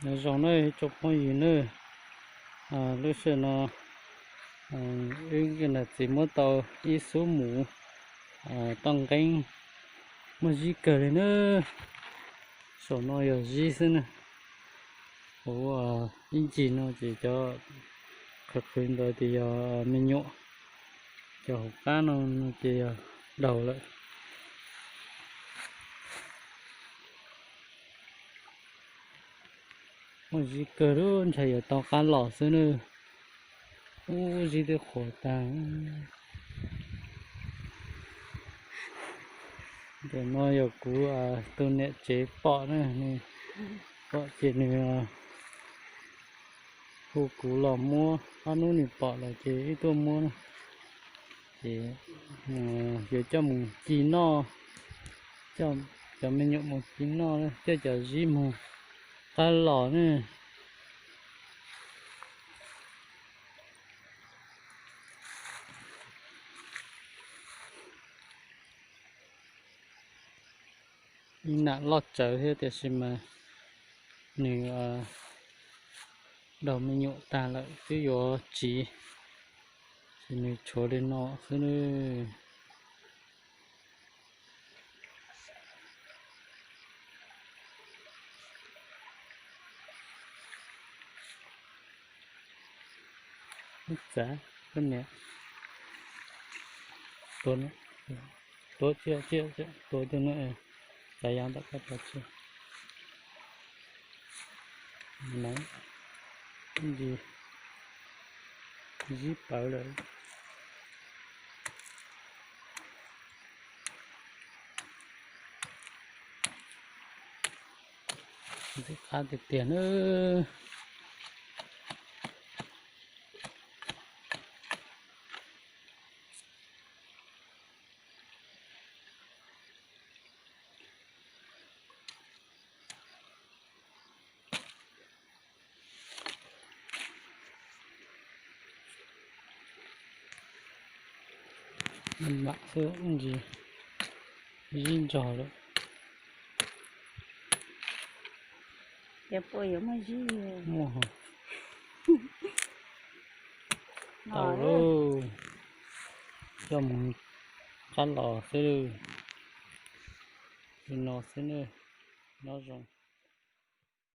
Nyob zoo nawb tsoom phooj ywg nawb, lub sij hawm no wb niam txiv muab tau ib xub mus toj nqeeb, muaj zib kawg li nawb. Saum no yog zib xwb na. Hauv ib ncig no ces cov qhwv qhwv ntawd ces yog me nyuam, cov hauv qab no no ces yog daug lawm. Muaj zib kawg lub, ntshai yuav tau qab los xwb na. Ub, zib twb qhuav tag. Ntawm no yog kuv tus niam tsev pom na, nws pom ces nws hu kuv los muab, ob hnub nws pom lawm ces wb tuaj muab na. Ces yuav coj mus ci noj, coj cov me nyuam mus ci noj, coj cov zib mus qab los na. Ib nam loj tsawv thiab tiam sis mas nws daug me nyuam tag lawm twb yuav tsiv, ces nws tshuav li no xwb nawb. Ub, txav, koj niam, tua, tua, tua, tua coj no, txav ya ntawm koj tso tseg. Zib pawv lawm. Ntxim qab tiag tiag nawb. Mam xwb ntsis zib ntsog lawm. Muaj, tau lauj, coj mus qab los xwb, li no xwb na, nyob zoo.